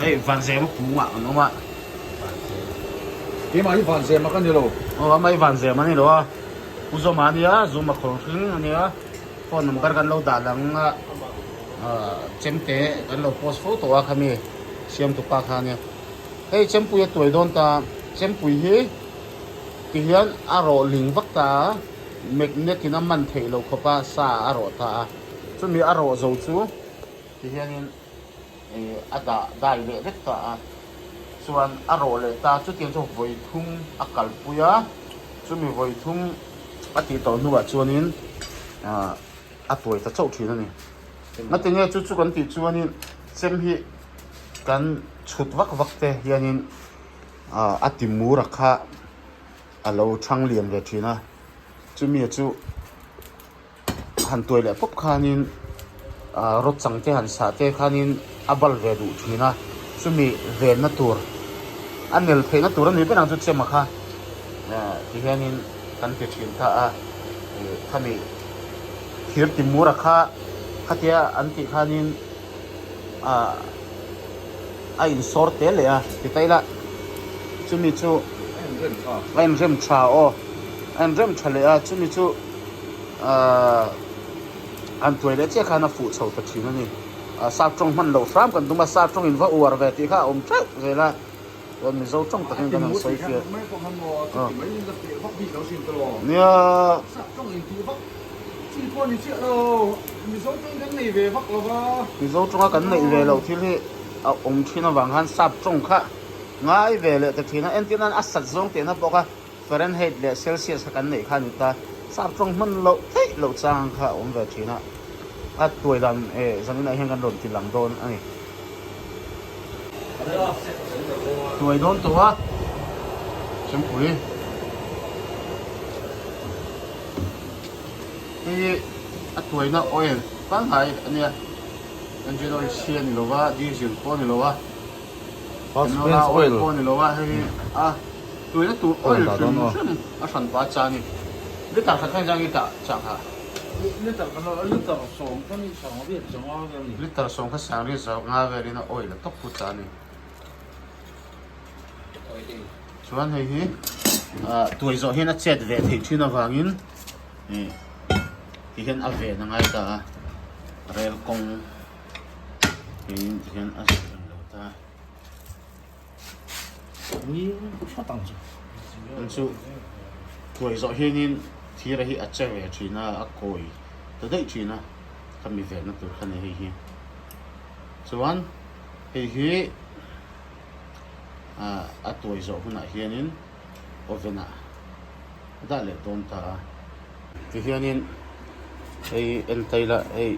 Hei Vanzema kungah an awm a. Keimah hi Vanzema ka ni lo. Aw amah hi Vanzema a ni lo a. Pu Zawma a nia, Zuma khawr hring a nia. Phone number kan lo dah lang a, chemte kan lo post fo tawh a khami siamtu pa kha a nia. Hei chempui a tuai dawn ta, chempui hi tihian a rawh ling vak ta a, magnet in a man theih loh khawp a sa a rawh ta a, chumi a rawh zo chu tihianin a dah dai leh vek ta a, chuan a rawh leh ta, chutiang chu vawi thum a kalpui a, chumi vawi thum a tih tawh hnuah chuanin a tuai ta chauh thin a ni. Ngatinge chu chu kan tih chuanin chem hi kan chhut vak vak te hianin a ti mur a kha a lo thang lian ve thin a, chumi chu han tuai leh pawp khanin rawt chang te han sah te khanin a bal ve duh thin a, chumi venna tur a nel theihna tur a ni ber ang chu chem a kha ti hianin kan ti thin ta a, khami thir ti mur a kha khatia an tih khanin a insawr tel leh a ti ta ila chumi chu a inrem tha aw a inrem tha leh a chumi chu ahh an tuai leh chiah khan a fuh chho ta thin a ni sap tawng hman loh hram kan tum a sap tawng in va uar ve tih kha a awm teuh zel a chuan mizo tawng takin kan han sawi fiah nia. Chi pawh ni chiah lo, Mizo tawng kan nei ve vak lo va. Mizo tawnga kan neih ve loh thil hi a awm thin avang khan sap tawng kha ngai ve leh ta thin a, entir nan a sat zawng tihna pawh kha Fahrenheit leh Celsius kha kan neih kha a ni ta, sap tawng hman loh theih loh chang kha a awm ve thin a, a tuai dan eh zaninah hian kan rawn ti lang dawn a ni. Tuai dawn tawh a, Chempui. Hei hi a tuaina oil pangngai a nia engine oil chhia a ni lo va diesel pawh a ni lo va canola oil pawh a ni lo va hei hi a tuaina tur oil hrim hrim a hran pah a cha a ni liter khat khan engzah nge tah chah kha liter sawm kha sangriat zanga velin a oil a tawp put ta a ni. Chuan hei hi ah tuai zawh hian a chet ve theih thin avangin ih ti hian a ven a ngai ta a rel kawng tiin ti hian a zawh reng lo ta an chu tuai zawh hianin thir hi a che ve thin a a kawi ta daih thin a khami venna tur kha ni hei hi chuan hei hi. a tuai zawh hunah hianin oven ah a dah leh dawn ta a tihianin hei en ta ila hei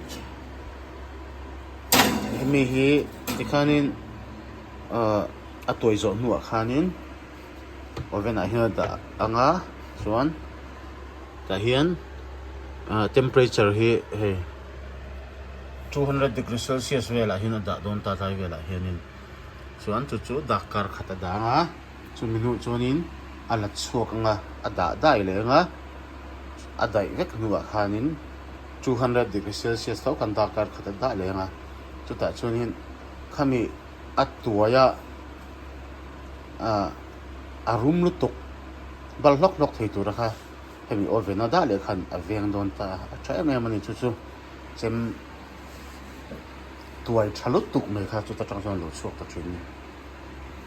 hemi hi tikhanin ahh a tuai zawh hnuah khanin oven ah hian a dah ang a chuan tah hian ah temperature hi hei 200 degree celsius velah hian a dah dawn ta tlai velah hianin. Chuan chu chu dak kar khat a dang a, chumi hnuh chuanin a la chhuak ang a, a dah dai leh ang a, a daih vek hnuah khanin 200 degree celsius tho khan dak kar khat a dah leh ang a, chutah chuanin khami a tuai a ah a rum lutuk bal hlawk hlawk thei tura kha hemi oven a dah leh khan a veng dawn ta a, a tha em em a ni chu chu chem. Tuai tha lutuk mai kha chuta tang chuan a lo chhuak ta thin a ni.